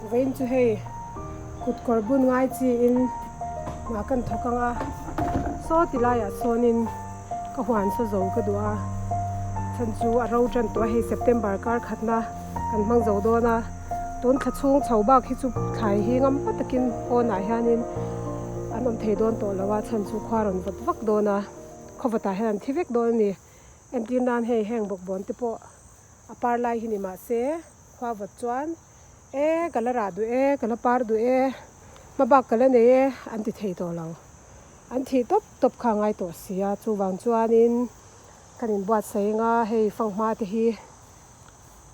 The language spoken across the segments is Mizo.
Vawiin chu hei kut kawr bun ngai chiin hna kan thawk ang a, saw ti laiah sawnin ka huan saw zo ka duh a, chhan chu a ro tan tawh a hei September kar khatna kan hmang zo dawn a, tun thla chhung chho bak hi chu thlai hi ngam hma takin pawnah hianin an awm thei dawn tawh lo a, chhan chu khua rawn vawt vak dawn a, khawvawtah hian an thi vek dawn a ni. Entir nan hei heng bawkbawn te pawh a par lai hi ni mah se khua vawt chuan e ka la rah duh e ka la par duh e hma bak ka la nei e an ti thei tawh lo an thih tawp tawp kha a ngai tawh si a chuvang chuanin kan inbuatsaih anga hei fanghma te hi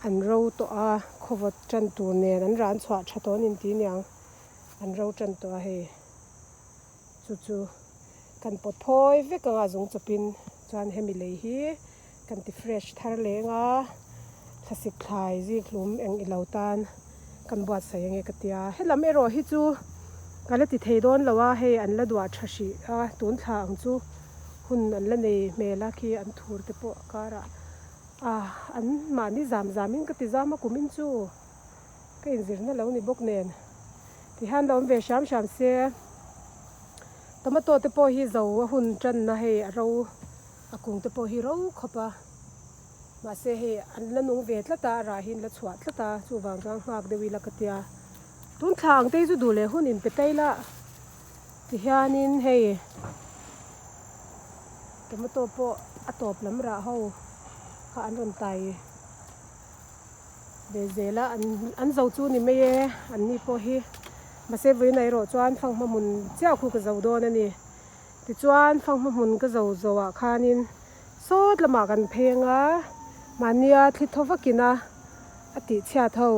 an ro tawh a khawvawt tan tur nen an ran chhuah tha tawh an inti niang an ro tan tawh a hei. Chu chu kan pawt phawi vek anga zung chawpin chuan hemi lei hi kan ti fresh thar leng a, thlasik thlai zik hlum eng ilo tan kan buatsaih ange ka tia. Helam erawh hi chu ka la ti thei dawn lo a, hei an la duah tha hrih a, tun thla ang chu hun an la nei hmel a khi an thur te pawh a karah a an mahni zam zamin ka ti zam a kumin chu ka inzirna lo ni bawk nen. Tihian la awm ve hram hram se, tomato te pawh hi zo a hun tanna hei a ro a kung te pawh hi ro khawp a, mahse hei an la nung ve tlat a, a rah hi an la chhuah tlat a, chuvang chuan nghak deuh ila ka tia. Tun thla ang te hi chu duh leh hun inpe ta ila tihianin hei tomato pawh a tawp lam rah ho kha an rawn tai. Ve zel a an an zo chu ni mai e an ni pawh hi mahse vawiin erawh chuan fanghma hmun chiah khu ka zo dawn a ni tichuan fanghma hmun ka zo zo ah khanin sawt lamah kan phei anga mahnia thli thaw vakin a a tih chhiat ho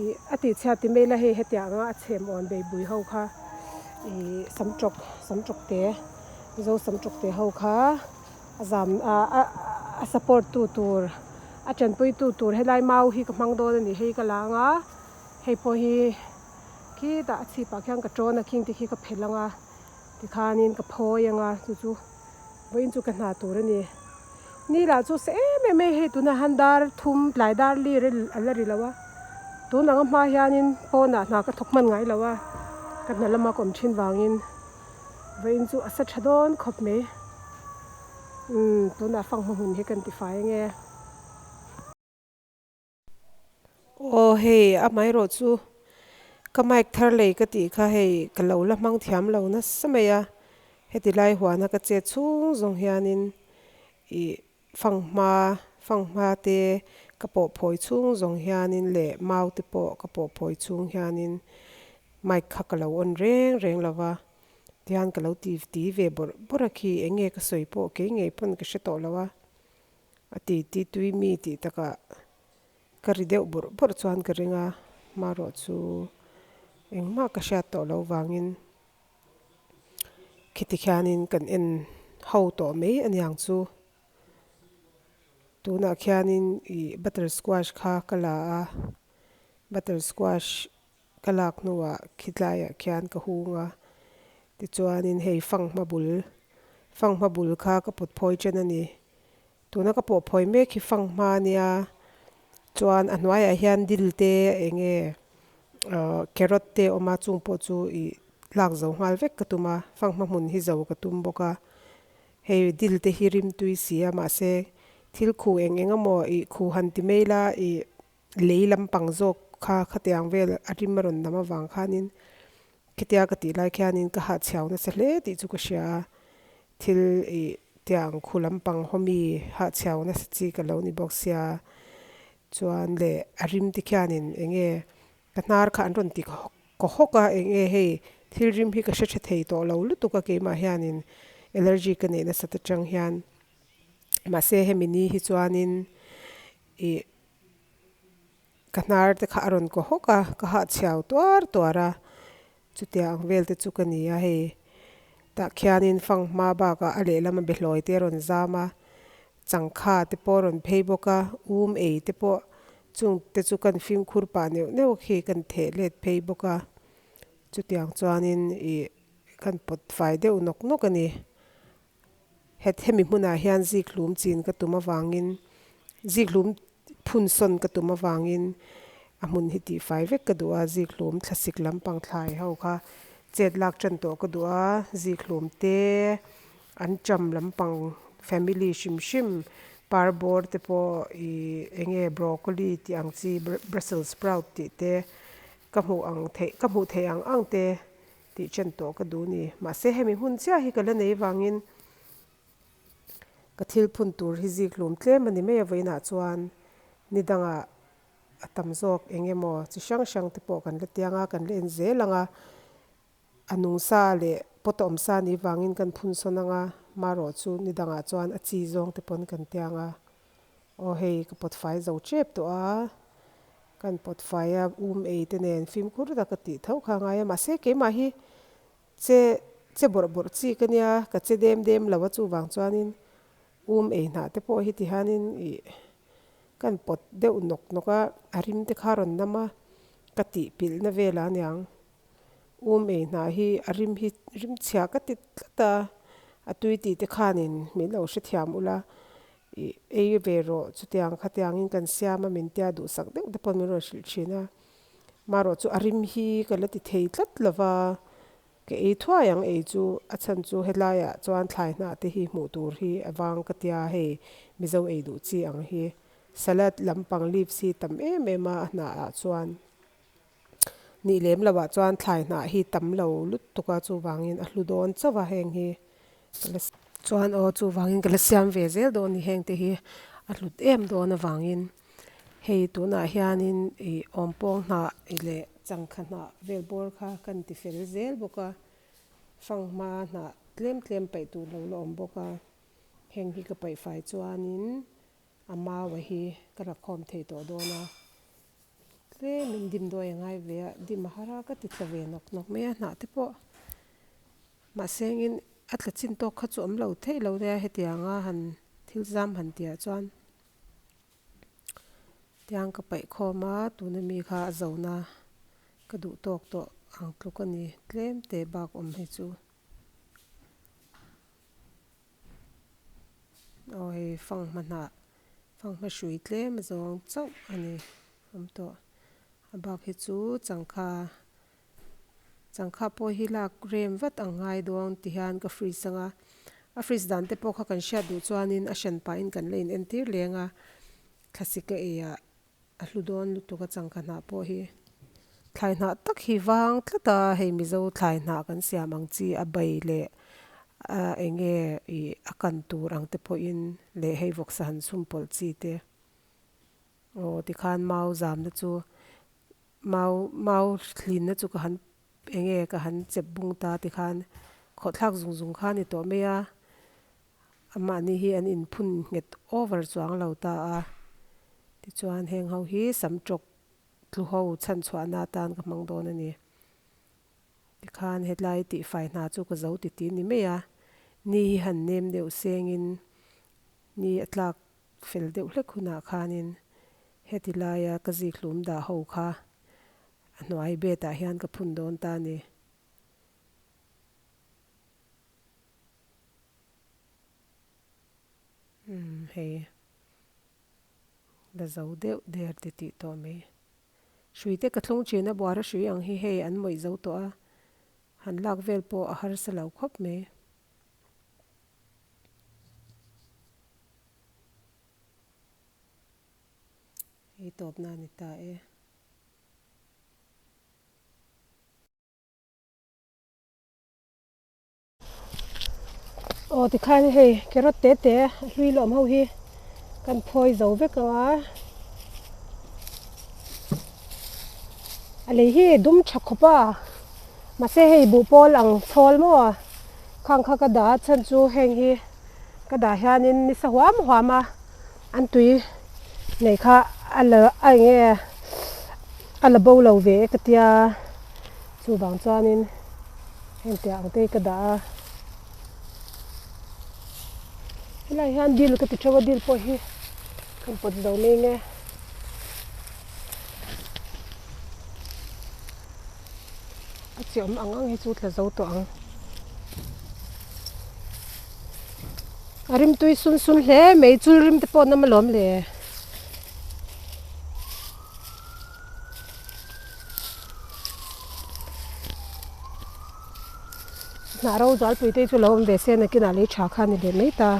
ih a tih chhiat ti mai la hei hetiang anga a chhem awn beibui ho kha ih sam tawk sam tawk te mizo sam tawk te ho kha. A zam a a support tu tur a tanpui tu tur helai mau hi ka hmang dawn a ni hei ka la ang a hei pawh hi khitah a chhip ah khian ka tawn a khing te khi ka phelh ang a tikhanin ka phawi ang a chu chu vawiin chu ka hna tur a ni ni lah chu sa em em mai hei tunah hian dar thum tlai dar lir a la ri lo a tun ang a hma hianin pawnah hna ka thawk hman ngai lo a ka hna lama ka awm thin vangin. Vawiin chu a sa tha dawn khawp mai. Umm tunah fanghma hmun hi kan ti fai ange. Aw hei amaherawh chu ka mic thar lei ka tih kha hei ka lo la hmang thiam lo nasa mai a, heti lai huana ka chet chhung zawng hianin ih fanghma fanghma te ka pawh phawi chhung zawng hianin leh mau te pawh ka pawh phawi chhung hianin Mic kha ka lo on reng reng lo va, tihian ka lo ti ti ve bawrh bawrh a khi eng nge ka sawi pawh kei ngei pawn ka hre tawh lo a, a ti ti tui mi tih takah ka ri deuh bawrh bawrh chuan ka ring a, hmarawh chu engmah ka hriat tawh lo vangin khiti khianin kan en ho tawh mai aniang chu. Tunah khianin ih butter squash kha ka la a, butter squash Ka lak hnuah khitlaiah khian ka hung a, tichuanin hei fanghma bul, fanghma bul kha ka pawt phawi chen a ni. Tuna ka pawh phawi mek hi fanghma a nia, chuan a hnuaiah hian dil te eng nge ahh carrot te a awm a, chung pawh chu ih lak zo nghal vek ka tum a, fanghma hmun hi zo ka tum bawk a. Hei dil te hi rimtui si a, mahse thil khu eng eng emaw ih khu han ti mai la ih Lei lampang zawk kha khatiang vel a rim a rawn nam avang khanin khitia ka tih lai khianin ka hahchhiau nasa hle tih chu ka hria a, thil ih tiang khu lampang hawmi hahchhiau nasa chi ka lo ni bawk sia chuan leh a rim te khianin eng nge ka hnar kha an rawn ti kaw hawk a, eng nge hei thil rim hi ka hre tha thei tawh lo lutuk a keimah hianin allergy ka neih nasat atang hian mahse hemi ni hi chuanin ih. Ka hnar te kha a rawn kaw hawk a, ka hahchhiau tuar tuar a, chutia ang vel te chu ka ni a hei. Tah khianin fanghma bakah a lehlam a behlawi te a rawn zam a, changkha te pawh a rawn phei bawk a, um ei te pawh chung te chu kan fimkhur pah neuh neuh khi kan theh let phei bawk a, chutiang chuanin ih kan pawt fai deuh nawk nawk a ni. Het hemi hmunah hian zikhlum chin ka tum avangin, zikhlum phun sawn ka tum avangin A hmun hi tihfai vek ka duh a zikhlum thlasik lampang thlai ho kha chet lak tan tawh ka duh a zikhlum te an ṭam lampang family hrim hrim parbawr te pawh ihh eng nge broccoli tih ang chi brussels sprout tih te ka hmuh ang theih ka hmuh theih ang ang te tih chen tawh ka duh a ni mahse hemi hmun chiah hi ka la nei vangin ka thil phun tur hi zikhlum tlem a ni mai a vawiinah chuan ni dangah a tam zawk eng emaw chi hrang hrang te pawh kan la tiang a kan la en zel ang a a nung sa leh pot a awm sa nih vangin kan phun sawn ang a marawh chu ni dangah chuan a chi zawng te pawn kan tiang a aw hei ka pawt fai zo tep tawh a kan pawt fai a um ei te nen fimkhur tak a tih tho kha a ngai a mahse keimah hi che che bawrh bawrh chi ka nia ka che dem dem lo a chuvang chuanin um ei hnah te pawh hi ti hianin ih kan pawt deuh nawk nawk a a rim te kha a rawn nam a ka tih pilh na velah aniang um ei hnah hi a rim hi rim chhia ka ti tlat a a tui tih te khanin min lo hrethiam ula ih ei ve rawh chutiang khatiangin kan siam a min tia duhsak deuh te pawh min rawn hrilh thin a marawh chu a rim hi ka la ti thei tlat lo va ka ei thuai ang ei chu a chhan chu helaiah chuan thlai hnah te hi hmuh tur hi a vang ka tia hei mizo ei duh chi ang hi salad lampang leaves hi tam em em a a hnah ah chuan. Nih lem loh ah chuan thlai hnah hi tam lo lutuk a chuvangin a hlu dawn chauh a heng hi ka la chuan aw chuvangin ka la siam ve zel dawn a ni heng te hi a hlut em dawn avangin hei tunah hianin ih awmpawng hnah leh changkha hnah vel bawr kha kan ti fel zel bawk a fanghma hnah tlem tlem paih tur lo la awm bawk a heng hi ka paih fai chuanin a mau a hi ka rakhawm thei tawh dawn a. Tlemin dim dawi a ngai ve a, dim a har a ka ti tla ve nawk nawk mai a hnah te pawh mahse engin a tla chin tawk kha chu awm lo theih lo nia hetianga han thil zam han tihah chuan tiang ka paih khawm a tuna mi kha a zona ka duh tawk tawh ang tluk a ni tlem te bak awm hi chu. Aw hei fanghma hnah fanghma hrui tlem a zawng chauh a ni awm tawh a bak hi chu changkha changkha pawh hi lak rem vat ang ngai dawn ti hian ka fridge anga a fridge dan te pawh kha kan hriat duh chuanin a hran pahin kan la in entir leng a thlasik a ei ah A hlu dawn lutuk a changkha hnah pawh hi thlai hnah tak hi vang tlat a, hei Mizo thlai hnah kan siam ang chi a bai leh a eng nge ih a kan tur ang te pawhin leh hei vawksa han chhum pawlh chi te aw tikhan mau zamna chu mau mau hlinna chu ka han eng nge ka han chep bung ta tikhan khawhthlak zung zung kha a ni tawh mai a. Amahni hi an inphun nghet over chuang lo ta a, tichuan heng ho hi sam tawk tlu ho chhan chhuahna atan ka hmang dawn a ni. Tikhan hetlai tihfai hna chu ka zo ti ti ni mai a, ni hi han nem deuh sengin ni a tlak fel deuh hlek hunah khanin heti laia ka zikhlum dah ho kha a hnuai bed ah hian ka phun dawn ta a ni. Umm hei la zo deuh der ti tih tawh mai. Hrui te ka thlung thin a buara hrui ang hi hei an mawih zo tawh a, han lak vel pawh a harsa lo khawp mai. Hei tawpna a ni ta e. Aw tikhan hei carrot te te a hlui lawm ho hi kan phawi zo vek ang a a lei hi dum tha khawp a mahse hei buhpawl ang chhawl maw khang kha ka dah a chhan chu heng hi ka dah hianin nisa huam huam a an tui nei kha a la a eng nge a la bo lo ve e ka tia chuvang chuanin heng piah ang te hi ka dah a helai hian dil ka ti theuh a dil pawh hi kan pawt zo mai nge a chi awm ang ang hi chu tla zo tawh ang a rimtui sun sun hle mai chul rim te pawh an awm alawm le. Hnah ro zualpui te chu lo awm ve se nakinah lei tha kha a ni leh mai ta.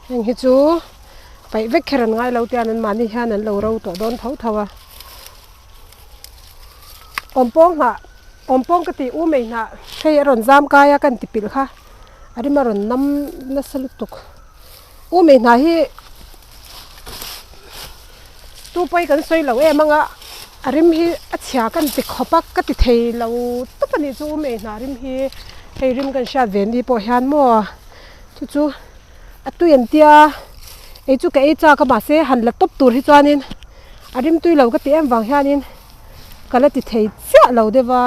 Heng hi chu paih vek kher an ngai lo tian an mahni hian an lo ro tawh dawn tho tho a. Awmpawng hnah awmpawng ka tih u mai hnah hei a rawn zam kai a ka inti pilh kha a rim a rawn nam nasa lutuk. U mai hnah hi tu pawi kan sawi lo em anga a rim hi a chhia ka inti khawp a ka ti thei lo tawp a nih chu u mai hnah rim hi hei rim kan hriat ve ni pawh hian maw chu chu a tui an tia ei chu ka ei chak a mahse han la tawp tur hi chuanin a rim tui lo ka ti em vang hianin ka la ti thei chiah lo deuh a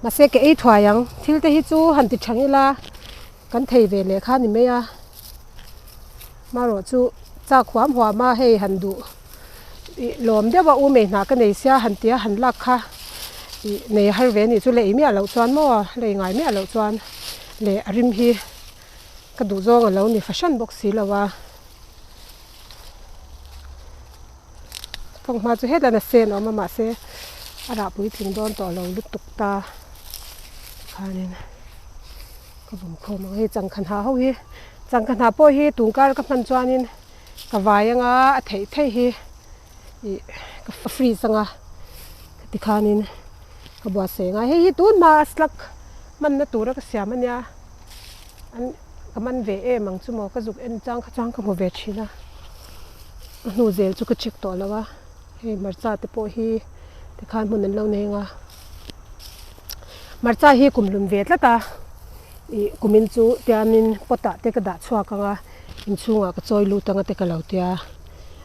mahse ka ei thuai ang thil te hi chu han ti thang ila kan thei ve leh kha a ni mai a marawh chu chak huam huam a hei han duh ih lawm deuh a u mei hnah ka nei sia han tia han lak kha ih nei har ve anih chu lei miah loh chuan maw lei ngai miah loh chuan leh a rim hi ka duh zawng a lo ni fahran bawk si lo a. Fanghma chu hetlai a sen a awm a mahse a rah puitling dawn tawh lo lutuk ta khanin ka vawm khawm ang hei changkha hnah ho hi changkha hnah pawh hi tun kar ka hman chuanin ka vai anga a theih theih hi ih ka freeze anga tikhanin ka buatsaih anga hei hi tun hma a slug hmanna tura ka siam ania an ka man ve em ang chu maw ka zuk en chang kha chuan ka hmu ve thin a a hnu zel chu ka check tawh lo a hei hmarcha te pawh hi tikhan hmun an lo nei ang a hmarcha hi kum hlun ve tlat a ih kumin chu tianin pot ah te ka dah chhuak ang a inchhungah ka chawi lut ang a te ka lo tia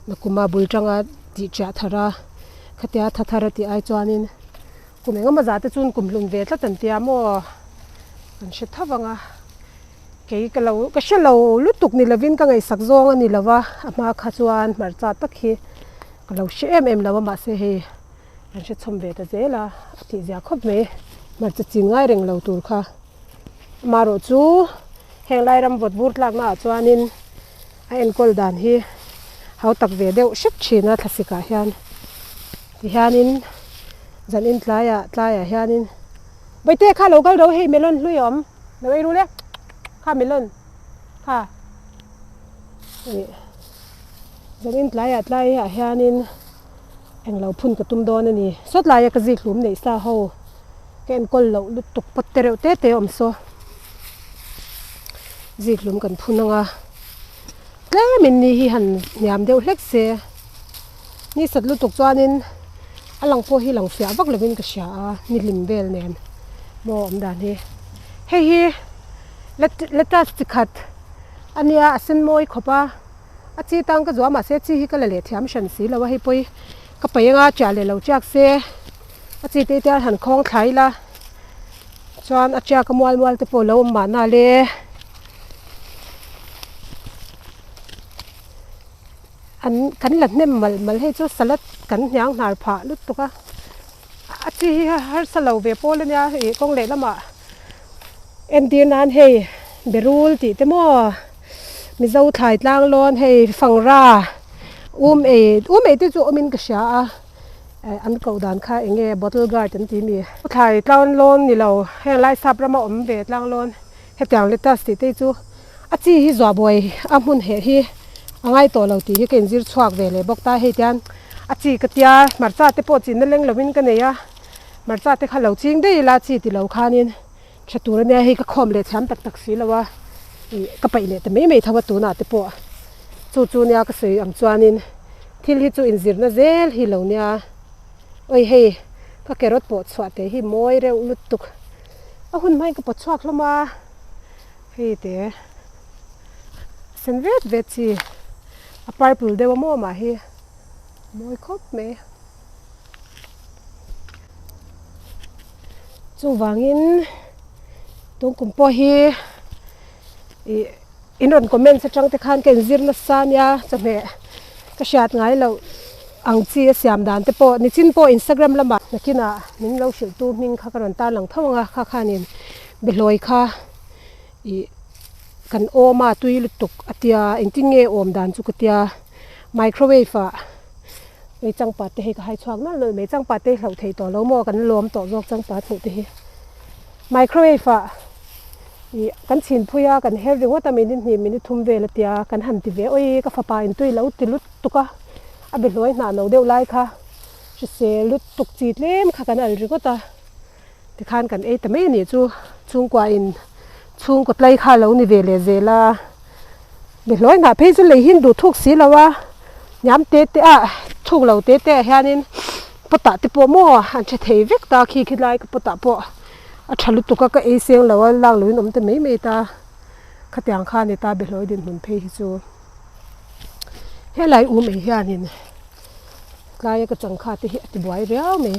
nakuma bul tanga tih chiah thar a khatia tha thar a tih ai chuanin. Kum engemaw zah te chuan kum hlun ve tlat an tia maw? Kan hre tho vang a, kei ka lo ka hre lo lutuk ni lovin ka ngaihsak zawng a ni lo va, a hma kha chuan hmarcha tak hi ka lo hre em em lo a mahse hei kan hre chhawm ve ta zel a, a tih zia khawp mai hmarcha chin ngai reng lo tur kha. Amaherawh chu heng lai ram vawt vur tlakna ah chuanin a enkawl dan hi hau tak ve deuh hrep thin a thlasik ah hian tihianin zan in tlaiah tlaiah hianin Bawihte kha lo kal ro hei melon hlui a awm lo ei rul e kha melon kha ih zan in tlaiah tlaiah hianin englo phun ka tum dawn a ni sawt laia ka zik hlum neih sa ho ka enkawl loh lutuk pawt te reuh te te a awm saw zik hlum kan phun ang a tlemin ni hi han hniam deuh hlek se ni sat lutuk chuanin a lang pawh hi lang fiah vak lovin ka hria a ni hlim vel nen maw awm dan hi hei hi lettuce chi khat a nia a sen mawi khawp a. A chi tang ka zuah mahse chi hi ka la leh thiam hran si lo a hei pawi ka paih anga chiah leh lo chiak se a chi te te han khawng thlai ila chuan a chiak a mual mual te pawh a lo awm mahna le an kan la hnem malh malh hei chu salad kan hniang hnar phah lutuk a a chi hi harsa lo ve pawl ania ih kawng leh lamah entir nan hei berul tih te maw. Mizo thlai tlang lawn hei fangra um ei um ei te chu awmin ka hria a eh an koh dan kha eng nge bottle gourd an ti mi. Thlai tlang lawn ni lo heng lai sap rama awm ve tlang lawn hetiang lettuce tih te chu a chi hi zuah buai a hmun heh hi a ngai tawh lo tih hi ka inzir chhuak ve leh bawk ta hei tian a chi ka tia hmarcha te pawh chinna leng lovin ka nei a hmarcha te kha lo ching daih ila chi ti lo khanin. Tha tur ania hei ka khawm leh thiam tak tak si lo a ih ka paih leh ta mai mai tho a tunah te pawh chu chu nia ka sawi ang chuanin thil hi chu inzirna zel hi lo nia awi hei ka carrot pawh chhuah teh hi mawi reuh lutuk a hun hmain ka pawt chhuak hlawm a hei te sen vet vet chi a purple deuh a maw mah hi mawi khawp mai. Chuvangin tun kum pawh hi ih in rawn comments atang te khan ka inzir nasa ania chawhmeh ka hriat ngai loh ang chi a siam dan te pawh nichin pawh instagram lamah nakinah min lo hrilh tu hming kha ka rawn tar lang tho ang a kha khanin behlawi kha ih kan awm a tui lutuk a tia engtin nge awm dan chu ka tia microwave ah. Hei changpat te hei ka hai chhuak nawlh nawlh mai changpat te hi hlauh theih tawh lo maw kan lawm tawh zawk changpat hmuh te hi microwave ah ih kan chhin phui a kan her ringawt a minute hnih minute thum vel a tia kan han ti ve awi ka fapa in tui lo ti lut tuk a a be hluai hnah no deuh lai kha hrisel lutuk chi tlem kha kan al ringawt a tikhan kan ei ta mai a nih chu chhungkua in chhungkaw tlai kha a lo ni ve leh zel a. Behlawi hnah phei chu lei hi an duh thuk si lo a, hniam te te ah thuk lo te te ah hianin pot ah te pawh maw an tha thei vek ta khi khi lai ka pot ah pawh a tha lutuk a ka ei seng lo a lak loin awm ta mai mai ta khatiang kha a ni ta behlawi dinhmun phei hi chu helai um ei hianin tlaia ka changkha te hi a ti buai riau mai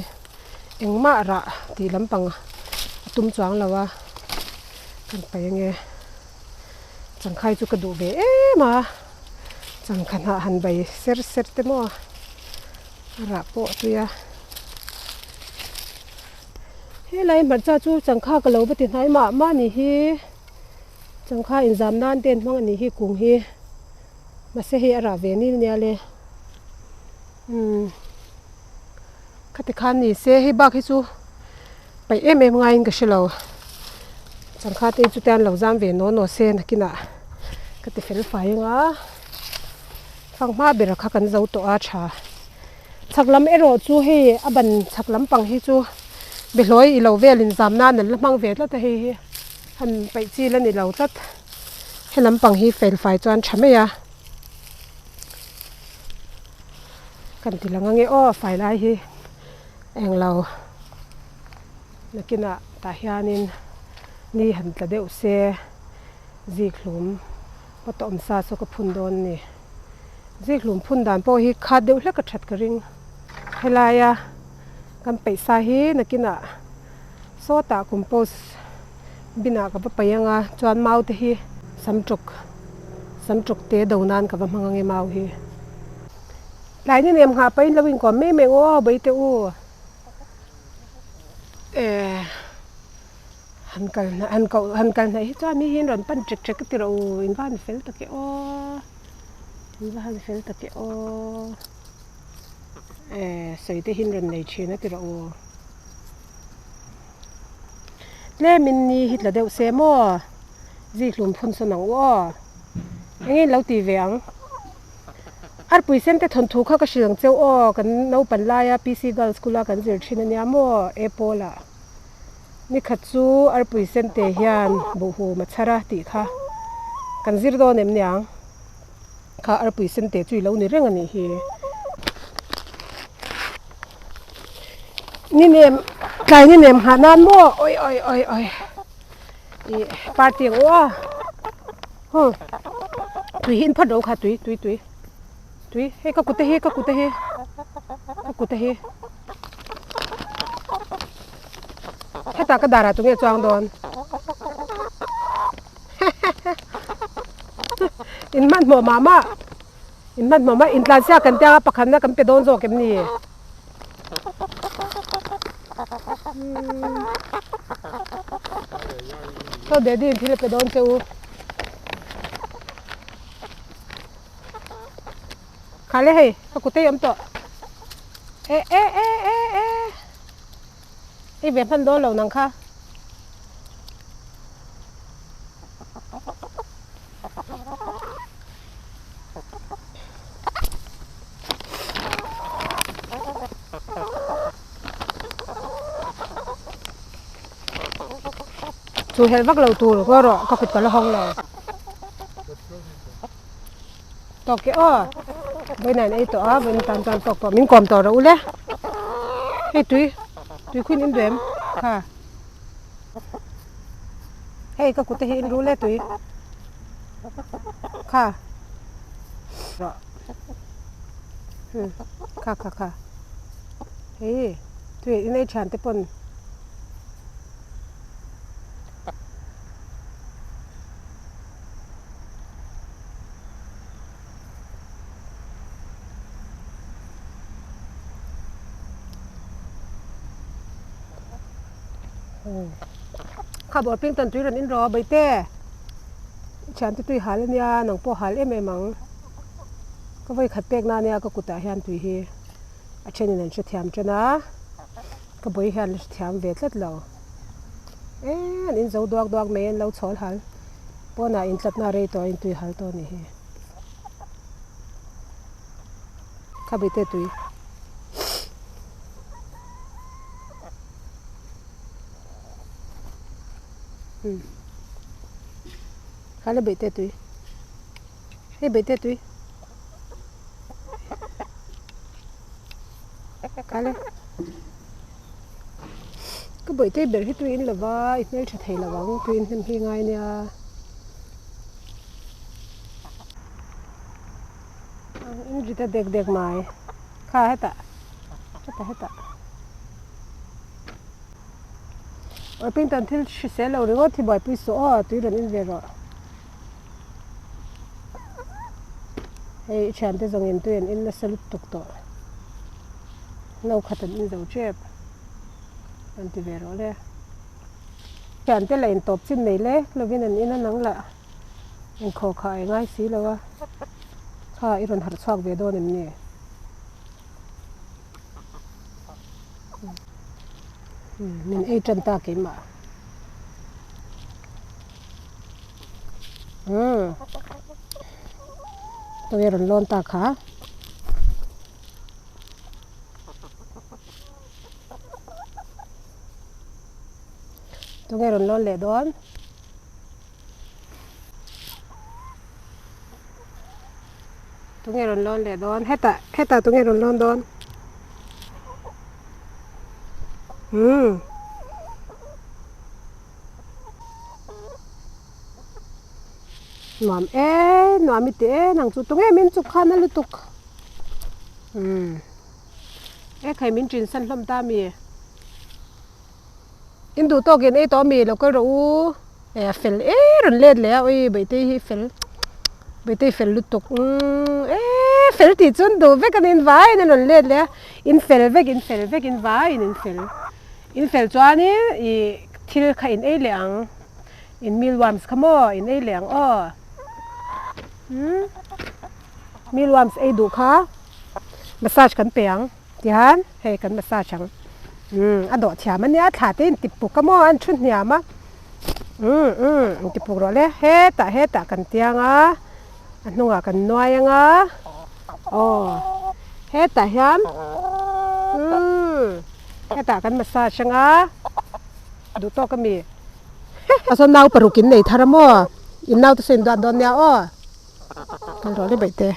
engmah rah tih lampang a tum chuang lo a kan paih ange. Changkhai chu ka duh ve em a, changkha hnah han bai ser ser te maw a rah pawh a tui a. Helai hmarcha chu changkha ka lo va ti hnai mah mah a nih hi, changkha inzam nan te an hmang a nih hi kung hi, mahse hei a rah ve nil nia le umm khati khan ni se hei bak hi chu. Paih em em ngaiin ka hre lo. Changkha te chu te an lo zam ve naw naw se nakinah ka ti fel fai anga fanghma ber kha kan zo tawh a tha. Chhak lam erawh chu hei a ban chhak lampang hi chu behlawi i lo vel in zam nan an la hmang ve tlat a hei hi han paih chi la ni lo tlat. He lampang hi fel fai chuan tha mai a. Kan ti lang ange aw fai lai hi. Englo nakinah tah hianin ni han tla deuh se zik hlum pawt awm sa chu ka phun dawn a ni. Zik hlum phun dan pawh hi khat deuh hlek a that ka ring. Helaia kan peih sa hi nakinah sawtah compost bin ah ka va paih ang a chuan mau te hi samtawk samtawk te do nan ka va hmang ang e mau hi. Tlai ni nem nghah pahin lo inkawm mai mai aw Baite u eh han kal hna han koh han kal hnaih hi chuan mi hi an rawn pan ṭek ṭek a ti rawh u in va han fel tak e aw in va han fel tak e aw eh sawi te hi an rawn nei ṭhin a ti rawh u tlemin ni hi tla deuh se maw zikhlum phun sawn ang u aw eng nge in lo ti ve ang. Arpui sen te thawnthu kha ka hrilh ang cheu aw, kan naupan laia PC Girls School a kan zir thin ania maw Apple ah. Nikhat chu arpui sen te hian buhhum a chhar a tih kha kan zir dawn em niang? Kha arpui sen te chu i lo ni reng a nih hi. Ni nem tlai ni nem nghah nan maw oi oi oi oi ih party ang u aw. Huh tui hi in phawt ro kha tui tui tui tui hei ka kut te hi ka kut te hi ka kut te hi hetah ka darah tunge chuang dawn in hmanhmawh mah mah in hmanhmawh mah intlansiak kan tia pakhatna kan pe dawn zawk em ni. Saw daddy in thil a pe dawn che u. Kha le hei ka kut ei awm tawh. E e e e e ei ve hman dawn lo nang kha. Chu helh vak lo tur ngaw rawh ka kut ka la hawng lo. Tawk e aw vawiin an ei tawh a vawiin tan chuan tawk tawh min kawm tawh rawh u le hei tui tui khuin in duh em kha hei ka kut te hi in rul e tui kha rawh kha kha kha hei tui in ei thian te pawn. Kha bawr ping tan tui rawn in rawh Baite thiante tui hal ania nang pawh hal em em ang ka vawi khat pek na ania ka kutah hian tui hi. A thenin an hrethiam tan a, ka bawi hian la hrethiam ve tlat lo. E an in zo duak duak mai an lo chhawl hal. Pawnah intlatna a rei tawh a intui hal tawh a nih hi. Kha bawihte tui. Umm. Kha le bawihte tui. Hei bawihte tui. Kha le. Ka bawihte ber hi tui in lova i hmeltha thei lo ang tui in hnem hi ngai nia. In ri ta dek dek mai. Kha hetah hetah hetah. Orpington thil hrisel lo ringawt hi buaipui suh aw tui rawn in ve rawh. Hei i thiante zawngin tui an in nasa lutuk tawh. No khat an in zo tep an ti ve rawh le. Thiante lah in tawp chin nei lek lovin an in a nang lah engkhaw kha a ngai si lo a. Kha i rawn harh chhuak ve dawn em ni? Min ei tan ta keimah. Umm. Tunge rawn lawn ta kha. Tunge rawn lawn leh dawn. Tunge rawn lawn leh dawn hetah hetah tunge rawn lawn dawn umm nuam e nuam i ti e nang chu tunge min chuk khan a lutuk umm e khai min ṭin san hlawm ta mi. In duh tawk in ei tawh ami lo kal rawh u eh a fel e rawn let leh a ui Baitei hi fel Baitei fel lutuk umm e fel tih chu an duh vek a ni in vaiin an rawn let leh a in fel vek in fel vek in vaiin in fel in fel chuanin ih thil kha in ei leh ang in mealworms kha maw in ei leh ang aw umm mealworms ei duh kha massage kan pe ang. Tihian hei kan massage ang umm a dawh thiam a nia thla te in ti puk a maw an thu hniam a umm umm in ti puk rawh le hetah hetah kan tiang a a hnungah kan nuai ang a aw hetah hian umm hetah kan massage ang a duh tawk a mi a sawn nau paruk in nei thar a maw in naute saw in duat dawn nia aw kal rawh le baihte.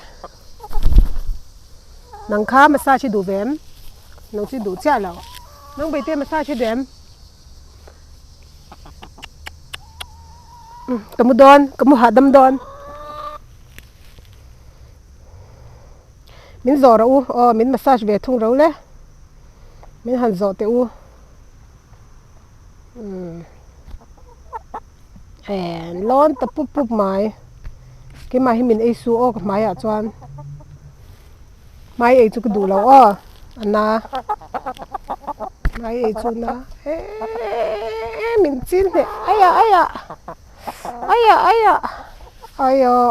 Nang kha massage hi duh ve em? Nang chu i duh chiah lo. Nang beite massage hi duh em? Ka mu dawn, ka mu hahdam dawn. Min zawh rawh u, aw min massage ve thung ro le. Min han zawh teh u. Umm. Eh lawn ta pup pup mai keimah hi min ei su aw ka hmaiah chuan hmai ei chu ka duh lo aw a na hmai ei chu na eee min chil hneh aiah aiah aiah aiah aiah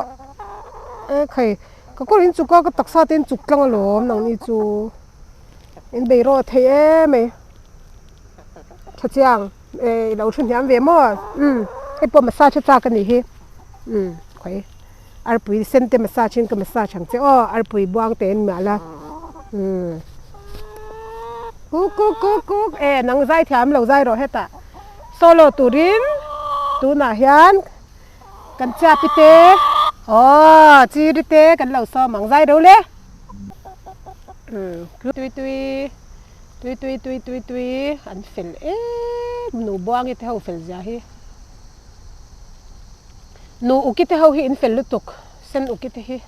e khai ka kawr in chuk a ka taksa te in chuk tlang alawm nangni chu in bei rawh thei em mai tha chiang. Eh i lo thu hniam ve maw umm hei pawh massage a chak a nih hi umm khawi arpui sen te massage in ka massage ang che aw arpui buang te in miah la umm kuk kuk kuk kuk eh nang zai thiam lo zai rawh hetah solo turin tunah hian kan chiapi te aw chiri te kan lo sawm ang zai ro le umm tui tui. Tui tui tui tui tui an fel em nu Buangi te ho fel zia hi nu Uki te ho hi in fel lutuk sen Uki te hi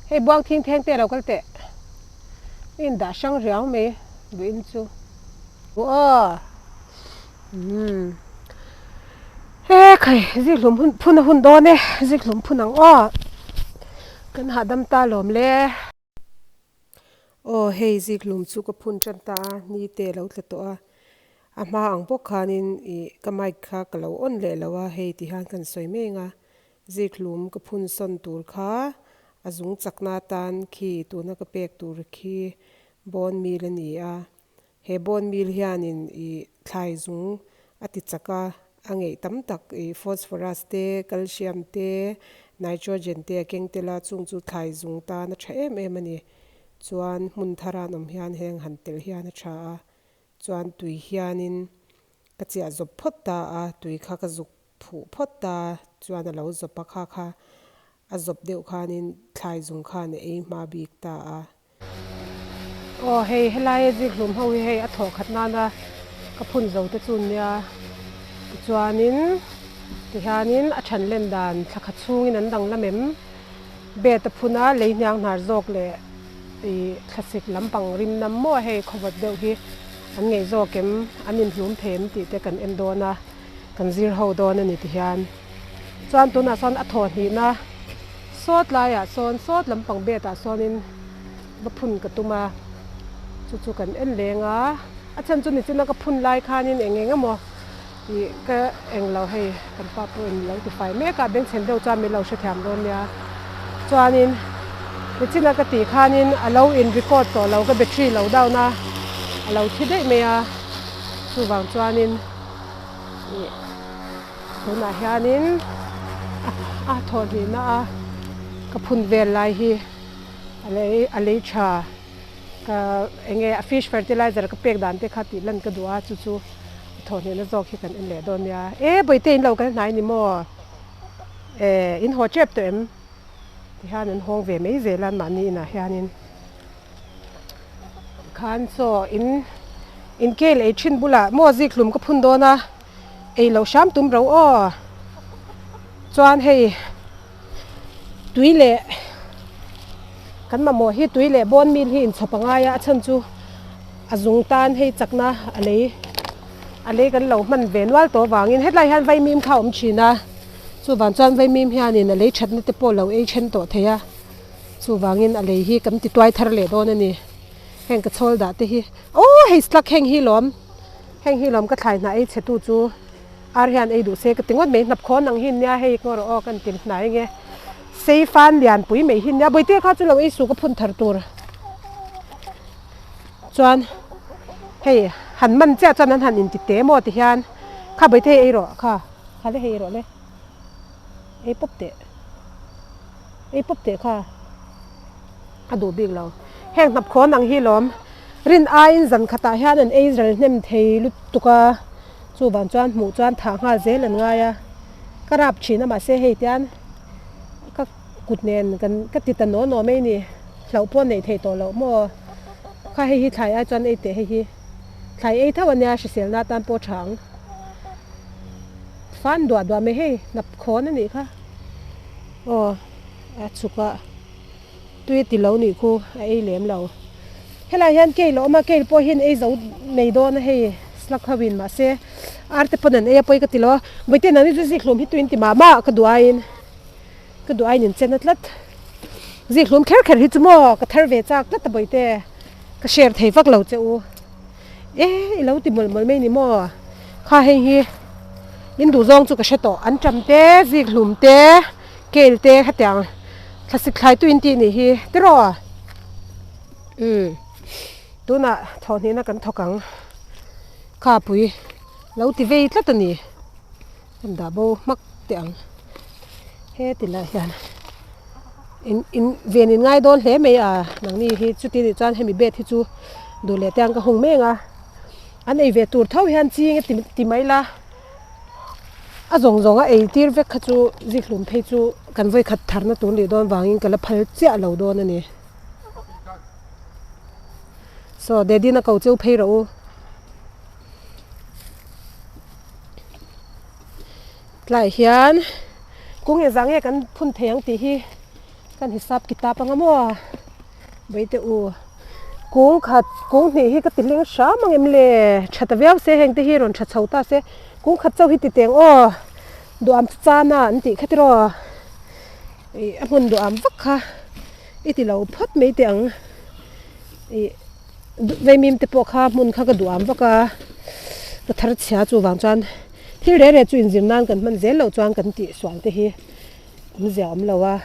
hei Buang thing theng te a lo kal teh in dah hrang riau mai buin chu aw umm he khai zikhlum hun phun a hun dawn e zikhlum phun ang aw kan hahdam ta lawm le. Aw hei zikhlum chu ka phun tan ta a, ni te a lo tla tawh a, a hma ang bawk khanin ih ka mic kha ka lo on leh lo a, hei ti hian kan sawi mek a, zikhlum ka phun sawn tur kha A zung chakna atan khi tuna ka pek tur khi bone meal a ni a he bone meal hianin ih thlai zung a ti chak a a ngeih tam tak ih phosphorus te calcium te nitrogen te a keng tel a chung chu thlai zung tan a tha em em a ni chuan hmun thar a an awm hian heng han telh hian a tha a chuan tui hianin ka chiah zawp phawt ta a tui kha ka zuk phuh phawt ta chuan a lo zawp a kha kha a zawp deuh khanin thlai zung khan a ei hma bik ta a. Aw hei helai a zikhlum ho hi hei a thawh khat nana ka phun zo te chu nia tichuanin tihianin a than len dan thla khat chhungin an danglam em bed a phun a lei hniang hnar zawk leh ih thlasik lampang rim nam maw hei khawvawt deuh hi an ngeih zawk em an inhlum thei em tih te kan en dawn a kan zir ho dawn a ni tihian chuan tunah sawn a thawh hnihna sawt laiah sawn sawt lampang bed ah sawnin va phun ka tum a chu chu kan en leng a a chhan chu nichina ka phun lai khanin eng eng emaw ih ka eng lo hei kan pa pawhin lo ti fai mek a bengchhen deuh chuan min lo hrethiam dawn nia chuanin nichina ka tih khanin a lo in record tawh lo ka battery lo down a a lo thi daih mai a chuvang chuanin ih tunah hianin a thawh hnihna a ka phun vel lai hi a lei a lei tha ka eng nge a fish fertilizer ka pek dan te kha tih lan ka duh a chu chu a thawh hnihna zawk hi kan en leh dawn nia e bawihte in lo kal hnai ni maw e in haw tep tawh em tihian an hawng ve mai zel a mahni inah hianin. Khan chaw in in kel ei thin bulah maw zik hlum ka phun dawn a ei loh hram tum ro aw chuan hei tui leh kan mamawh hi tui leh bone meal hi inchhawp a ngai a a chhan chu a zung tan hei chakna a lei a lei kan lo hman ve nual tawh avangin hetlai hian vaimim kha a awm thin a chuvang chuan vaimim hianin a lei thatna te pawh a lo ei then tawh thei a. Chuvangin a lei hi kan ti tuai thar leh dawn a ni. Heng ka chhawl dah te hi aw hei slug heng hi lawm heng hi lawm ka thlai hnah ei chhe tu chu ar hian ei duh se ka ti ngawt mai hnap khawn ang hi nia hei ngaw rawh aw kan ti hnai nge sei fan lian pui mai hi nia bawihte kha chu lo ei suh ka phun thar tur chuan hei han man chiah chuan an han inti te maw ti hian kha bawihte hei ei rawh kha kha le hei ei rawh le ei pawp teh. Ei pawp teh kha a duh bik lo. Heng hnap khawn ang hi lawm rin aiin zan khatah hian an ei ral hnem thei lutuk a, chuvang chuan hmuh chuan thah nghal zel an ngai a, ka rap thin a mahse hei tian ka kut nen kan ka ti ta naw naw mai ni, hlauh pawh neih theih tawh loh maw? Kha hei hi thlai ai chuan ei teh hei hi thlai ei tho a nia hriselna atan pawh tha ang. Fan duah duah mai hei hnap khawn a nih kha. Aw a chhuk a tui ti lo nih khu a ei lem lo helai hian kel a awm a kel pawh hian ei zo nei dawn a hei slug ho in mahse ar te pawn an ei a pawi ka ti lo a vawiin an zik hlum hi tuin ti mah mah ka duh aiin ka duh aiin in chen a tlat zik hlum kher kher hi chu maw ka thar ve chak tlat a bawihte ka share thei vak lo che u. E i lo ti mawlh mawlh mai ni maw kha hei hi in duh zawng chu ka hre tawh an ṭam te zik hlum te kel te hetiang thlasik thlai tu in tih nih hi tiraw umm tunah thawhhnihna kan thawk ang kha pui lo ti vei tlat a ni kan dah bo hmak teh ang heti lai hian in in ven in ngai dawn hle mai a nangni hi chuti nih chuan hemi bed hi chu duh leh te ang ka hung mek a an ei ve tur tho hian ching a ti ti mai la a zawng zawng a ei tir vek kha chu zikhlum phei chu kan vawikhat tharna tur nih dawn vangin ka la phal chiah lo dawn a ni saw daddy na ko cheu phei rawh u. Tlaiah hian kung engzah nge kan phun thei ang tih hi kan hisap kitab anga maw Baite u kung khat kung hnih hi ka ti hling hram ang em le tha ta viau se heng te hi rawn tha chho ta se kung khat chauh hi ti teng aw duham chu chan a an tih kha tiraw ih a hmun duham vak kha i ti lo phawt mai teh ang ih. Vaimim te pawh kha hmun kha ka duh am vak a, ka thar chhia chuvang chuan thil reh reh chu inzir nan kan hman zel loh chuan kan tih sual te hi awmzia awm lo a.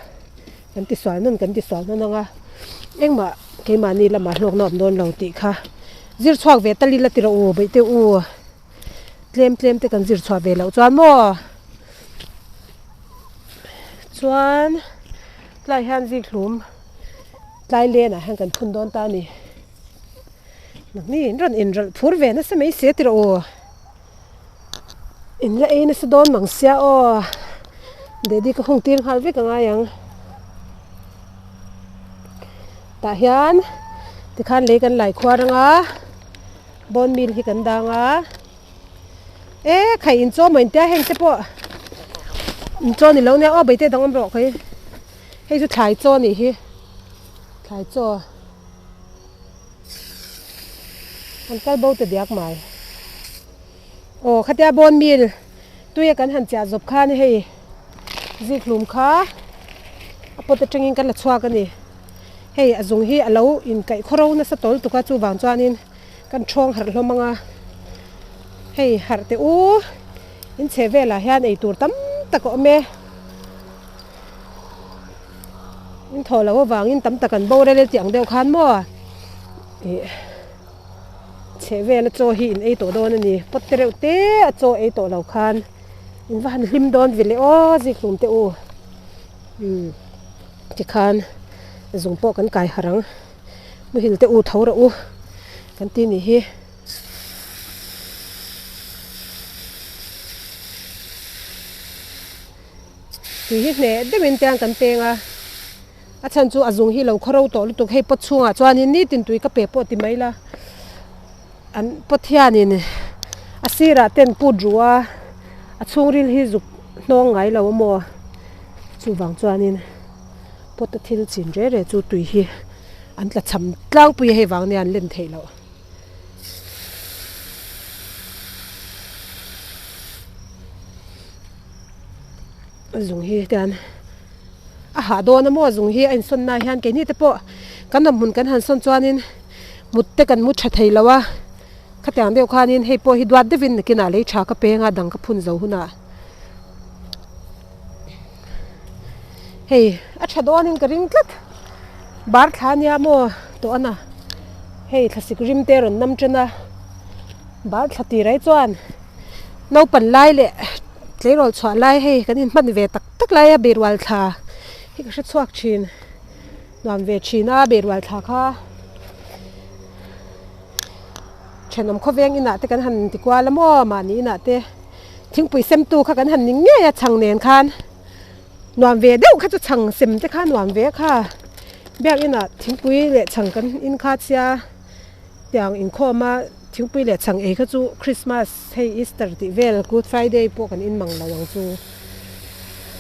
Kan ti sual nawn kan ti sual nawn ang a, engmah keimahni lamah hlawkna awm dawn lo tih kha zir chhuak ve tal ila ti rawh u beih teh u. Tlem tlem te kan zir chhuah ve loh chuan maw chuan tlai hian zik hlum tlai lenah hian kan phun dawn ta a ni. Nangni in rawn inrawlh phur ve nasa mai sia ti rawh u. In la ei nasa dawn mang sia aw. Daddy ka hung tir nghal vek angai ang. Tah hian tikhan lei kan lai khuar anga bone meal hi kan dang a. E khai in chaw maw intia heng te pawh in chaw ni lo nia aw beite dang awm rawh khawi hei chu thlai chaw a nih hi thlai chaw. An kal bo ta diak mai. Aw khatia bone meal tuia kan han chiah zawp khan hei zik hlum kha a pot atangin kan la chhuak a ni. Hei a zung hi a lo inkaih khaw ro nasa tawl tuk a chuvang chuanin kan thawng harh hlawm ang a. Hei harh teh u in chheh velah hian eitur tam tak a awm e. In thawh loh avangin tam tak an boral e tih ang deuh khan maw ih chheh vela chaw hi in ei tawh dawn a ni pot te reuh te a chaw ei tawh lo khan in va han hlim dawn ve le aw zikhlum te u umm tikhan zung pawh kan kai harh ang muhil te u tho rawh u kan ti nih hi. Tui hi hneh deuhin te an kan peng a, a chhan chu a zung hi lo khaw ro tawh lutuk hei pot chhungah chuanin nitin tui ka pe pawh ti mai la an pot hianin a sirah ten put ruh a a chhungril hi zuk hnawng ngai lo a maw chuvang chuanin pot a thil chin re re chu tui hi an tla cham tlangpui a hei vang nia an len theih loh. Zung hi tian a hah dawn a maw zung hi a insawn na hian keini te pawh kan awm hmun kan han sawn chuanin mut te kan mu tha thei lo a khatiang deuh khanin hei pawh hi duat deuhin nakinah lei tha ka peng a dang ka phun zo hunah hei a tha dawnin ka ring tlat bar thla ania maw tawh a na hei thlasik rim te a rawn nam tan a bar thla tir ai chuan. Naupan lai leh tleirawl chhuah lai hei kan inhman ve tak tak lai a beirual thla hi ka hre chhuak thin nuam ve thin a beirual thla kha thenawm khawveng inah te kan han ti kual a maw mahni inah te thingpui sem tu kha kan han ni ngei a chhang nen khan nuam ve deuh kha chu chhang sem te kha nuam ve kha biakinah thingpui leh chhang kan in kha sia tiang inkhawm a. Thingpui leh chhang ei kha chu Christmas hei Easter tih vel Good Friday pawh kan in mang lo ang chu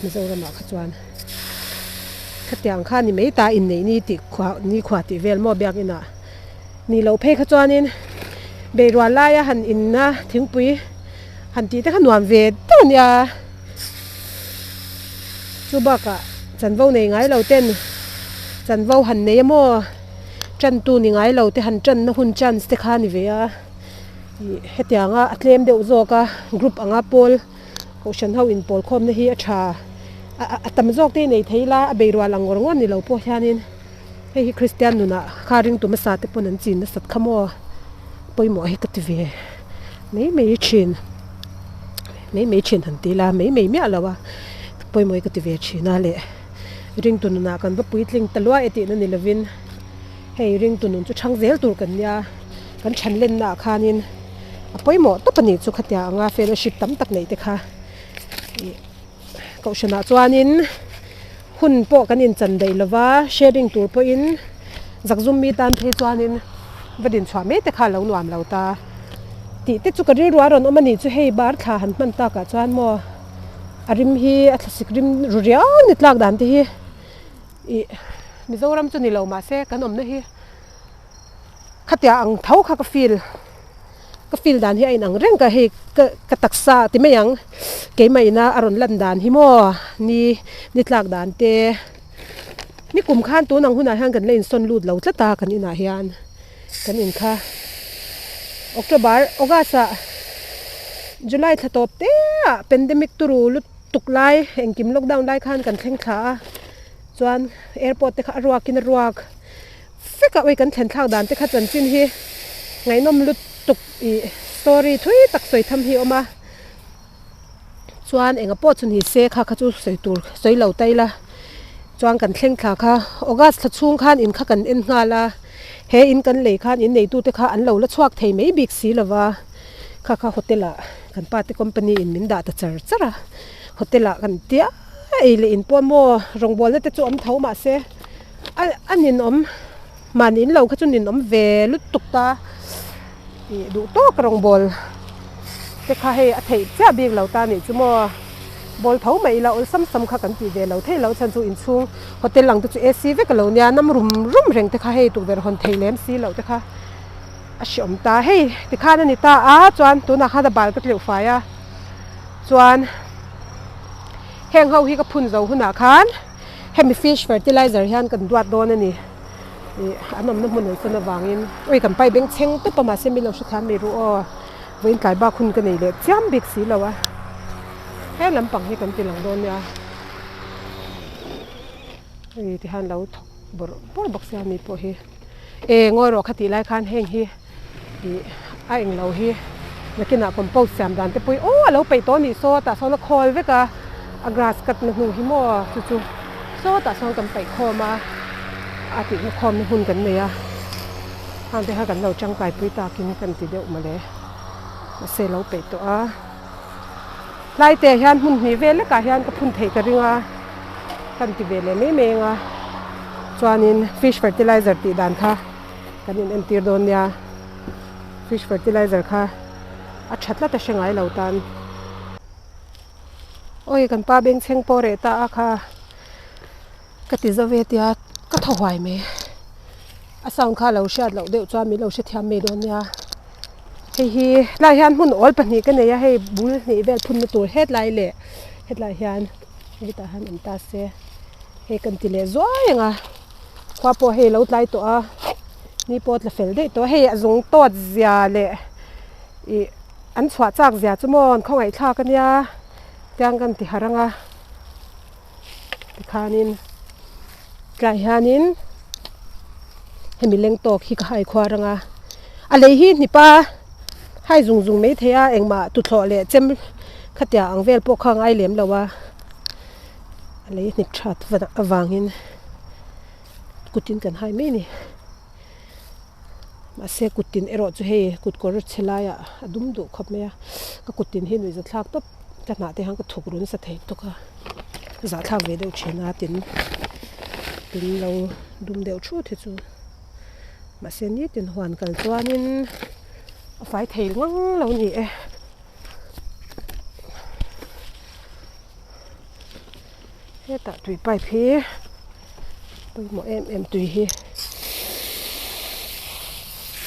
Mizoramah kha chuan khatiang kha ni mai ta inneih ni tih khua ni khua tih vel maw biakinah ni loh phei kha chuanin beirual laia han inna thingpui han tih te kha nuam ve deuh a nia chu bakah chanvo nei ngai lo ten chanvo han nei a maw. Tantu ni ngai lo te han tanna hun chance te kha a ni ve a, ih hetianga a tlem deuh zawk a group anga pawl kohhran ho inpawl khawmna hi a tha a tam zawk te hi nei thei ila a beirual ang ngawr ngawr ni lo pawh hianin hei hi Kristian nunah kha ringtu hmasa te pawn an chin nasat kha maw pawimawh hi ka ti ve mai mai thin mai mai thin han ti ila mai mai miah lo a pawimawh hi ka ti ve thin a leh. Ringtu nunah kan va puitling ta luai e tihna ni lovin hei ringtu nun chu chhang zel tur kan nia, kan chhan lennaah khanin a pawimawh tawp a nih chu khatia anga fellowship tam tak neih te kha ih kohhranah chuanin hun pawh kan inchan daih lova sharing tur pawhin zakzum mi tan phei chuanin va dinchhuah mai te kha a lo nuam lo ta tih te chu ka rilru a rawn awm a nih chu hei bar thla han hman takah chuan maw. A rim hi a thlasik rim ru riau ni tlak dan te hi ih Mizoram chu ni lo mahse kan awmna hi khatia ang tho kha ka feel ka feel dan hi a inang reng ka hei ka ka taksa ti mai ang keimah ina a rawn lan dan hi maw ni ni tlak dan te ni kum khan tun ang hunah hian kan la insawn lut lo tlat a kan inah hian kan in kha October August ah July thla tawp te ah pandemic turu lutuk lai engkim lockdown lai khan kan thleng thla a. Chuan airport te kha a ruakin a ruak vek a, ui kan thlen thlak dan te kha chanchin hi ngaihnawm lutuk ih story thui tak sawi tham hi a awm a. Chuan enga pawh chu ni se kha kha chu sawi tur sawi lo ta ila chuan kan thleng thla kha August thla chhung khan in kha kan en nghal a, he in kan lei khan in neitute kha an lo la chhuak thei mai bik si lova kha kha hotel ah kan pa te company in min dah ta char char a, hotel ah kan tia ei leh in pawh maw rawngbawlna te chu awm tho mahse a a ninawm mahni in lo kha chu ninawm ve lutuk ta. Ih duh tawk rawngbawl te kha hei a theih chiah bik lo ta nih chu maw bawl tho mai ila awlsam sam kha kan tih ve lo thei lo chhan chu inchhung hotel ang te chu AC vek a lo nia nam rum rum reng te kha hei tukverh hawn thei lem si loh te kha a hreawm ta hei tikhan a ni ta a chuan tunah khan a bal ka tleuh fai a chuan heng ho hi ka phun zo hunah khan hemi fish fertilizer hian kan duat dawn a ni. Ih an awmna hmun an sawn avangin ui kan pai beng chheng tawp a mahse min lo hrethiam mai ru aw vawiin tlai bak hun ka nei leh chiam bik si lo a he lampang hi kan ti lang dawn nia hei ti hian lo thawk bawrh bawrh bawk sia mi pawh hi e ngawi rawh kha tih lai khan heng hi ih a englo hi nakinah compost siam dan te pawh hi aw a lo peih tawh a nih saw tah sawn a khawl vek a a grass cut na hnu hi maw chu chu sawtah sawn kan paih khawm a a tihna khawmna hmun kan nei a hang te kha kan lo tangkai pui takin kan ti deuh mawle mahse a lo peih tawh a tlai te ah hian hmun hnih vel lekah hian ka phun theih ka ring a kan ti ve leh mai mai ang a chuanin fish fertilizer tih dan kha. Kan in entir dawn nia fish fertilizer kha a tha tlat a hre ngai lo tan. Awi kan pa bengchheng pawh reh ta a kha ka ti zo ve tia ka thaw huai mai a sound kha lo hriat loh deuh chuan min lo hrethiam mai dawn nia hei hi tlaiah hian hmun awl pahnih ka nei a hei bul hnih vel phunna tur hetlai leh hetlai hian hetah hian awm ta se hei kan ti leh zuai ang a. Khua pawh hei lo tlai tawh a, ni pawh a tla fel daih tawh a, hei a zung tawt zia leh ih an chhuah chak zia chu maw an khawngaih thlak a nia tiang kan ti harh ang a tikhanin tlai hianin hemi leng tawk hi ka hai khuar ang a, a lei hi hnipa hai zung zung mai thei a engmah tuthlawh leh chem khatia ang vel pawh kha a ngai lem lo a. A lei hnip that avangin kutin kan hai mai a ni mahse kuttin erawh chu hei kut kawr chhe laiah a dum duh khawp mai a ka kuttin hi nuihza thlak tawp ka hnah te hian ka thuk run sa thei tawk a zahthlak ve deuh thin a tin tin lo dum deuh thut hi chu mahse nitin huan kal chuanin a fai thei ngang lo ni e. Hetah tui pipe hi pawimawh em em tui hi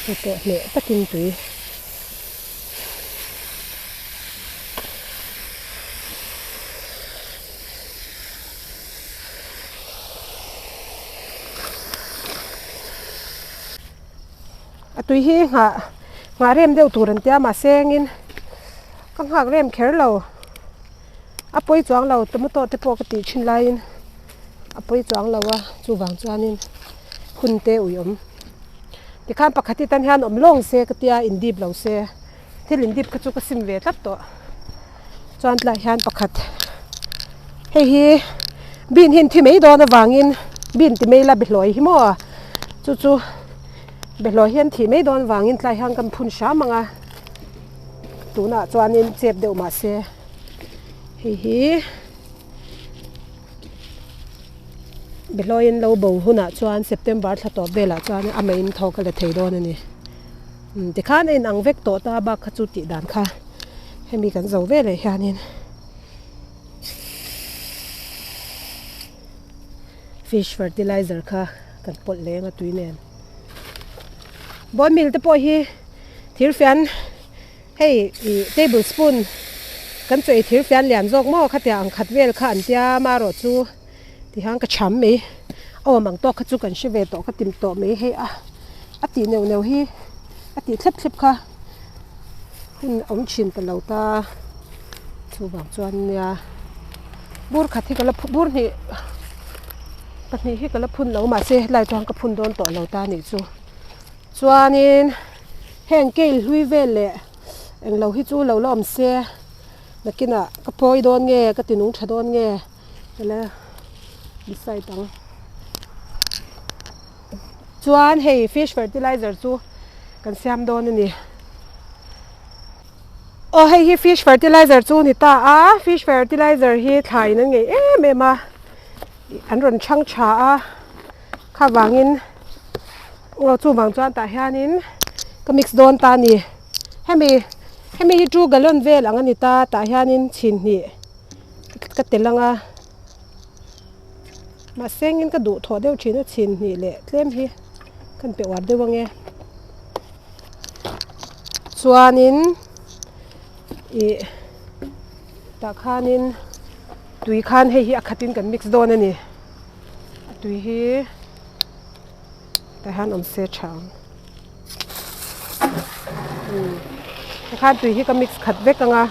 hei pawh hneh takin tui a tui hi nghah nghah rem deuh tur an tia mahse engin ka nghak rem kher lo. A pawi chuang lo tomato te pawh ka tih thin laiin a pawi chuang lo a chuvang chuanin hun te ui awm tikhan pakhat hi tan hian awm lawng se ka tia in dip lo se thil in dip kha chu ka sim ve tlat tawh chuan tlaiah hian pakhat hei hi bean hi an thi mai dawn avangin bean ti mai ila behlawi hi maw chu chu behlawi hi an thih mai dawn avangin tlaiah hian kan phun hram ang a. Tunah chuanin chep deuh mah se hei hi behlawiin lo bo hunah chuan September thla tawp velah chuan a main thawk a la thei dawn a ni. Umm tikhan a inang vek tawh ta bak kha chu tih dan kha hemi kan zo veleh hianin fish fertilizer kha kan pawlh leng a tui nen. Bone meal te pawh hi thir fian hei ih table spoon kan chaw ei thir fian lian zawk maw khatia ang khat vel kha an tia amaherawh chu tihian ka cham mai a awm ang tawk kha chu kan hre ve tawh ka tim tawh mai hei a a tih neuh neuh hi a tih thlep thlep kha hun a awm thin ta lo ta chuvang chuan nia bur khat hi ka la bur hnih. Pahnih hi ka la phun lo mahse helai chuan ka phun dawn tawh lo ta nih chu. Chuanin heng kale hlui vel leh englo hi chu lo la awm se nakinah ka phawi dawn nge ka ti nung tha dawn nge ka la decide ang. Chuan hei fish fertilizer chu kan siam dawn a ni. Aw hei hi fish fertilizer chu ni ta a, fish fertilizer hi thlaiin an ngei em em a, an rawn chhang tha a, kha vangin aw chuvang chuan tah hianin ka mix dawn ta a ni. Hemi hemi hi two gallon vel ang a ni ta, tah hianin chhin hnih ka telh ang a, mahse engin ka duh thawh deuh thin a chhin hnih leh tlem hi ka inpe uar deuh ang e. Chuanin ih tah khanin tui khan hei hi a khatin kan mix dawn a ni a tui hi tah hian awm se tha ang umm tikhan tui hi ka mix khat vek ang a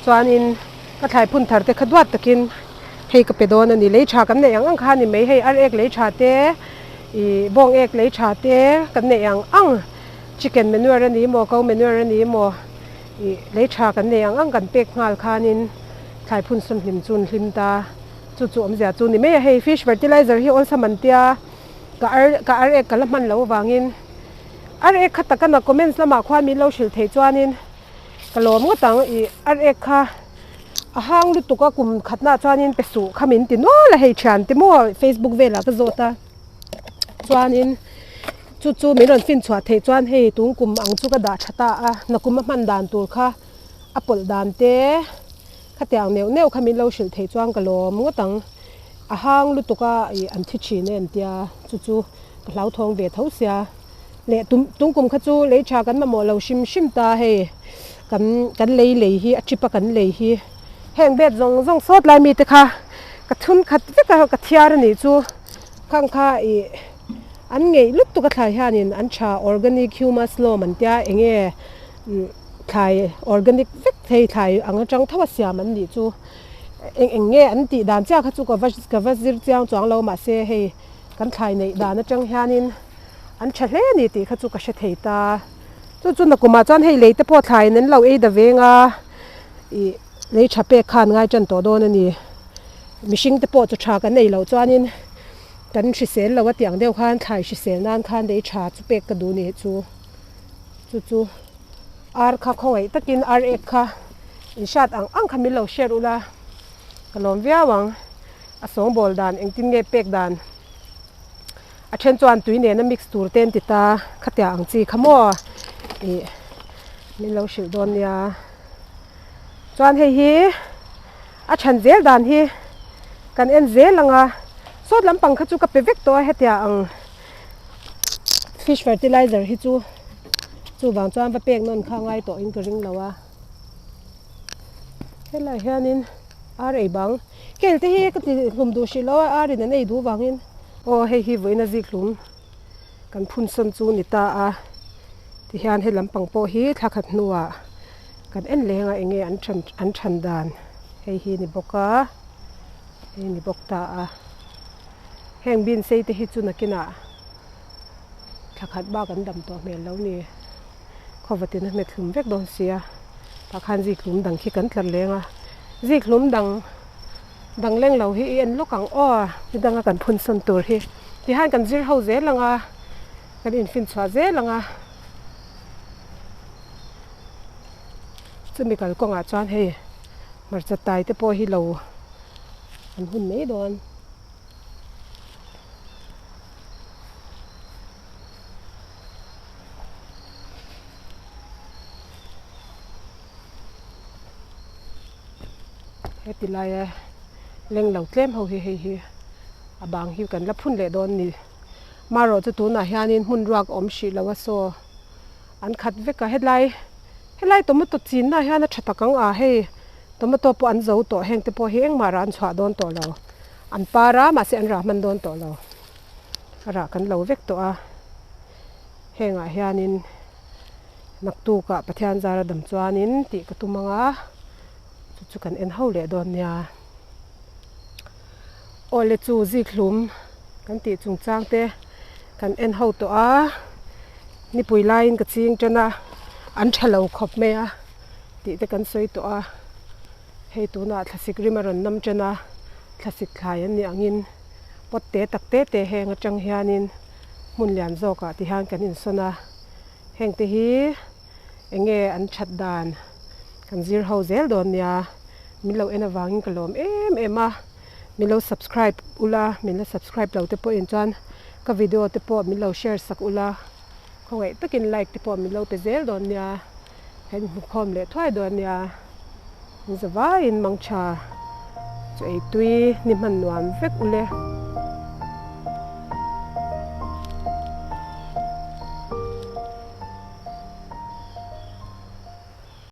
chuanin ka thlai phun thar te kha duat takin hei ka pe dawn a ni lei tha kan neih ang ang kha a ni mai hei ar ek lei tha te. Ih bawng ek lei tha te kan neih ang ang chicken manure a ni maw cow manure a ni maw ih lei tha kan neih ang ang kan pek nghal khanin thlai phun sawn hlim chu an hlim ta chu chu awmzia chu ni mai a hei fish fertilizer hi awlsam an tia ka ar ka ar ek ka la hman loh avangin ar ek kha taka na comments lamah khuan min lo hrilh theih chuanin ka lawm ngawt ang ih ar ek kha. A hang lutuk a kum khatnaah chuanin pe suh kha min ti nual a hei thian te maw facebook velah ka zawt a chuanin chu chu min rawn fin chhuah theih chuan hei tun kum ang chu ka dah tha ta a nakum a hman dan tur kha a pawlh dan te khatiang neuh neuh kha min lo hrilh theih chuan ka lawm ngawt ang a hang lutuk a ih an thi thin e an tia chu chu ka hlauthawng ve tho sia. Leh tum tung kum kha chu lei tha kan mamawh lo hrim hrim ta hei kan kan lei lei hi a trip a kan lei hi heng bed zawng zawng sawt lai mite kha ka thun khat vek a ka thiar a nih chu khang kha ih an ngeih lutuk a thlai hianin an tha organic humus lawm an tia eng nge thlai organic vek thei thlai ang atang tho a siam an nih chu eng eng nge an tih dan chiah kha chu ka va ka va zir chiang chuang lo mahse hei kan thlai neih dan atang hianin. An tha hle a ni tih kha chu ka hre thei ta. Chu chu nakumah chuan hei lei te pawh thlaiin an lo ei da veng a, ih lei tha pek khan ngai tan tawh dawn a ni. Mihring te pawh chu tha kan ei loh chuanin kan hrisel lo a tih ang deuh khan thlai hrisel nan khan lei tha chu pek ka duh ni chu. Chu chu ar kha khawngaih takin ar ek kha in hriat ang ang kha min lo share ula ka lawm viau ang. A sawngbawl dan engtin nge pek dan. A then chuan tui nena mix tur te an ti ta khatia ang chi kha maw ih min lo hrilh dawn nia chuan hei hi a chhan zel dan hi kan en zel ang a sawt lampang kha chu ka pe vek tawh a hetia ang fish fertilizer hi chu chuvang chuan va pek nawn kha ngai tawhin ka ring lo a helaiah hianin ar ei bang. Kel te hi ka ti hlum duh hrih lo a, ar in an ei duh vangin. Aw hei hi vawiin a zik hlum kan phun sawn chu ni ta a, tihian he lampang pawh hi thla khat hnuah kan en leng a enge an than an than dan hei hi ni bawk a, hei ni bawk ta a, heng bean sei te hi chu nakinah thla khat bak an dam tawh hmel lo ni, khawvatin a hmet hlum vek dawn sia. Tah khan zik hlum dang khi kan tlar leng a, zik hlum dang dang leng lo hi i en lawk ang aw ni danga kan phun sawn tur hi tihian kan zir ho zel ang a, kan infin chhuah zel ang a, chumi kalkawngah chuan hei hmarcha tai te pawh hi lo an hun mai dawn. Heti laia leng lo tlem ho hi hei hi a bang hi kan la phun leh dawn a ni. Marawh chu tunah hianin hmun ruak a awm hrih lo a saw an khat vek a helai helai tomato chinna hian a tha tak ang a hei tomato pawh an zo tawh heng te pawh hi engmah rah an chhuah dawn tawh lo an par a mahse an rah hman dawn tawh lo a rah kan lo vek tawh a. Hengah hianin naktukah Pathian zara dam chuanin tih ka tum ang a, chu chu kan en ho leh dawn nia. Awle chu zik hlum Kan tih chungchang te kan en ho tawh a, nipui laiin ka ching tan a, an tha lo khawp mai a tih te kan sawi tawh a, hei tunah thlasik rim a rawn nam tan a, thlasik thlai an nih angin pot te tak te te heng atang hianin hmun lian zawkah ti hian kan insawn a, heng te hi eng nge an that dan kan zir ho zel dawn nia, min lo en avangin ka lawm em em a. Min lo subscribe ula, min la subscribe lo te pawhin chuan ka video te pawh min lo share sak ula, khawngaih takin like te pawh min lo pe zel dawn nia, kan inhmukhawm leh thuai dawn nia, in zavaiin mangtha chu eitui ni hman nuam vek ule.